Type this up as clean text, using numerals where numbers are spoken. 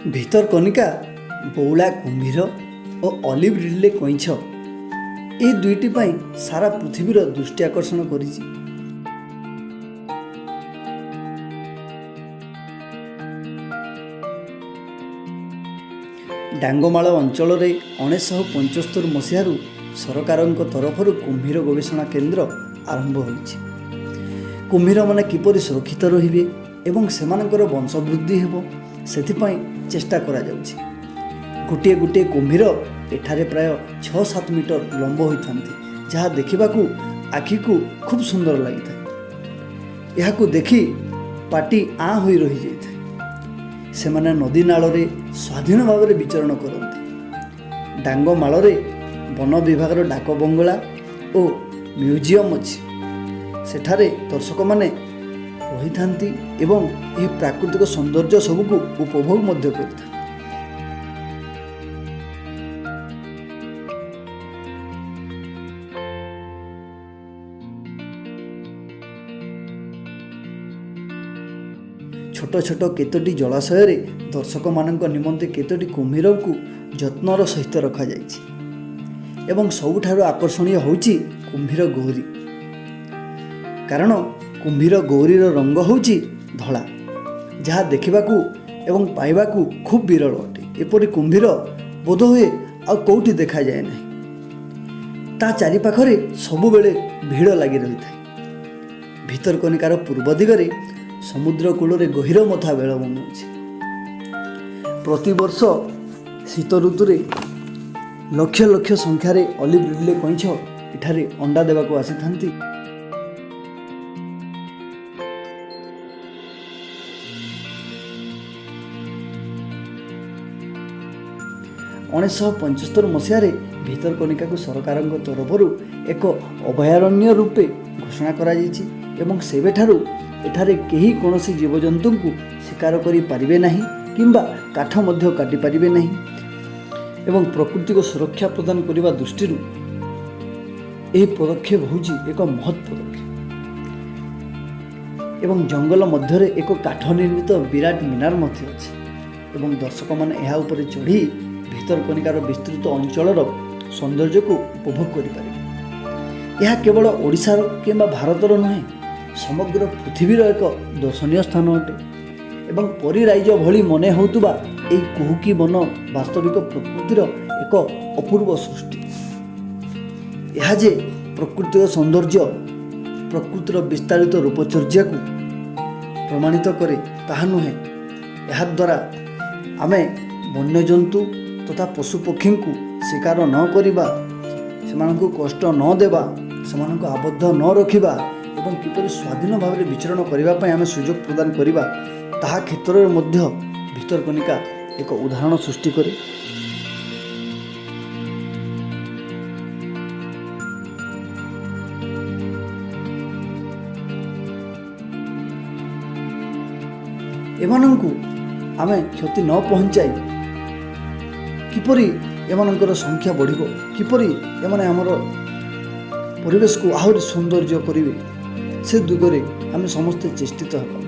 ଭିତରକନିକା ବଉଳା କୁମ୍ଭୀର ଓ olive ridley କଇଁଛ, ଏହି ଦୁଇଟି ପାଇଁ ସାରା ପୃଥିବୀର ଦୃଷ୍ଟି ଆକର୍ଷଣ କରିଛି। ଡାଙ୍ଗମାଳ ଅଞ୍ଚଳରେ 1975 ମସିହାରୁ ସରକାରଙ୍କ ତରଫରୁ କୁମ୍ଭୀର ଗବେଷଣା କେନ୍ଦ୍ର ଆରମ୍ଭ ହୋଇଛି। କୁମ୍ଭୀରମାନେ କିପରି ସୁରକ୍ଷିତ ରହିବେ ଏବଂ ସେମାନଙ୍କର ବଂଶବୃଦ୍ଧି ହେବ, ସେଥିପାଇଁ ଚେଷ୍ଟା କରାଯାଉଛି। ଗୋଟିଏ ଗୋଟିଏ କୁମ୍ଭୀର ଏଠାରେ ପ୍ରାୟ 6-7 ମିଟର ଲମ୍ବ ହୋଇଥାନ୍ତି, ଯାହା ଦେଖିବାକୁ ଆଖିକୁ ଖୁବ୍ ସୁନ୍ଦର ଲାଗିଥାଏ। ଏହାକୁ ଦେଖି ପାଟି ଆଁ ହୋଇ ରହିଯାଇଥାଏ। ସେମାନେ ନଦୀ ନାଳରେ ସ୍ୱାଧୀନ ଭାବରେ ବିଚରଣ କରନ୍ତି। ଡାଙ୍ଗମାଳରେ ବନ ବିଭାଗର ଡାକ ବଙ୍ଗଳା ଓ ମ୍ୟୁଜିୟମ୍ ଅଛି। ସେଠାରେ ଦର୍ଶକମାନେ ରହିଥାନ୍ତି ଏବଂ ଏହି ପ୍ରାକୃତିକ ସୌନ୍ଦର୍ଯ୍ୟ ସବୁକୁ ଉପଭୋଗ ମଧ୍ୟ କରିଥାନ୍ତି। ଛୋଟ ଛୋଟ କେତୋଟି ଜଳାଶୟରେ ଦର୍ଶକମାନଙ୍କ ନିମନ୍ତେ କେତୋଟି କୁମ୍ଭୀରଙ୍କୁ ଯତ୍ନର ସହିତ ରଖାଯାଇଛି ଏବଂ ସବୁଠାରୁ ଆକର୍ଷଣୀୟ ହେଉଛି କୁମ୍ଭୀର ଗୌରୀ, କାରଣ କୁମ୍ଭୀର ଗୌରୀର ରଙ୍ଗ ହେଉଛି ଧଳା, ଯାହା ଦେଖିବାକୁ ଏବଂ ପାଇବାକୁ ଖୁବ୍ ବିରଳ ଅଟେ। ଏପରି କୁମ୍ଭୀର ବୋଧହୁଏ ଆଉ କେଉଁଠି ଦେଖାଯାଏ ନାହିଁ। ତା ଚାରିପାଖରେ ସବୁବେଳେ ଭିଡ଼ ଲାଗି ରହିଥାଏ। ଭିତରକନିକାର ପୂର୍ବ ଦିଗରେ ସମୁଦ୍ର କୂଳରେ ଗହୀରମଥା ବେଳାଭୂମି ଅଛି। ପ୍ରତିବର୍ଷ ଶୀତ ଋତୁରେ ଲକ୍ଷ ଲକ୍ଷ ସଂଖ୍ୟାରେ ଅଲିଭ୍ ରିଡଲେ କଇଁଛ ଏଠାରେ ଅଣ୍ଡା ଦେବାକୁ ଆସିଥାନ୍ତି। 1975 ମସିହାରେ ଭିତରକନିକାକୁ ସରକାରଙ୍କ ତରଫରୁ ଏକ ଅଭୟାରଣ୍ୟ ରୂପେ ଘୋଷଣା କରାଯାଇଛି ଏବଂ ସେବେଠାରୁ ଏଠାରେ କେହି କୌଣସି ଜୀବଜନ୍ତୁଙ୍କୁ ଶିକାର କରିପାରିବେ ନାହିଁ କିମ୍ବା କାଠ ମଧ୍ୟ କାଟିପାରିବେ ନାହିଁ ଏବଂ ପ୍ରକୃତିକୁ ସୁରକ୍ଷା ପ୍ରଦାନ କରିବା ଦୃଷ୍ଟିରୁ ଏହି ପଦକ୍ଷେପ ହେଉଛି ଏକ ମହତ୍ ପଦକ୍ଷେପ। ଏବଂ ଜଙ୍ଗଲ ମଧ୍ୟରେ ଏକ କାଠ ନିର୍ମିତ ବିରାଟ ମିନାର ମଧ୍ୟ ଅଛି ଏବଂ ଦର୍ଶକମାନେ ଏହା ଉପରେ ଚଢ଼ି ଭିତରକନିକାର ବିସ୍ତୃତ ଅଞ୍ଚଳର ସୌନ୍ଦର୍ଯ୍ୟକୁ ଉପଭୋଗ କରିପାରିବେ। ଏହା କେବଳ ଓଡ଼ିଶାର କିମ୍ବା ଭାରତର ନୁହେଁ, ସମଗ୍ର ପୃଥିବୀର ଏକ ଦର୍ଶନୀୟ ସ୍ଥାନ ଅଟେ ଏବଂ ପରୀ ରାଇଜ ଭଳି ମନେ ହେଉଥିବା ଏହି କୁହୁକି ବନ ବାସ୍ତବିକ ପ୍ରକୃତିର ଏକ ଅପୂର୍ବ ସୃଷ୍ଟି। ଏହା ଯେ ପ୍ରକୃତିର ସୌନ୍ଦର୍ଯ୍ୟ, ପ୍ରକୃତିର ବିସ୍ତାରିତ ରୂପଚର୍ଯ୍ୟାକୁ ପ୍ରମାଣିତ କରେ ତାହା ନୁହେଁ, ଏହାଦ୍ୱାରା ଆମେ ବନ୍ୟଜନ୍ତୁ ତଥା ପଶୁପକ୍ଷୀଙ୍କୁ ଶିକାର ନ କରିବା, ସେମାନଙ୍କୁ କଷ୍ଟ ନ ଦେବା, ସେମାନଙ୍କୁ ଆବଦ୍ଧ ନ ରଖିବା ଏବଂ କିପରି ସ୍ୱାଧୀନ ଭାବରେ ବିଚରଣ କରିବା ପାଇଁ ଆମେ ସୁଯୋଗ ପ୍ରଦାନ କରିବା, ତାହା କ୍ଷେତ୍ରରେ ମଧ୍ୟ ଭିତରକନିକା ଏକ ଉଦାହରଣ ସୃଷ୍ଟି କରେ। ଏମାନଙ୍କୁ ଆମେ କ୍ଷତି ନ ପହଞ୍ଚାଇ କିପରି ଏମାନଙ୍କର ସଂଖ୍ୟା ବଢ଼ିବ, କିପରି ଏମାନେ ଆମର ପରିବେଶକୁ ଆହୁରି ସୌନ୍ଦର୍ଯ୍ୟ କରିବେ, ସେ ଦିଗରେ ଆମେ ସମସ୍ତେ ଚେଷ୍ଟିତ ହେବା।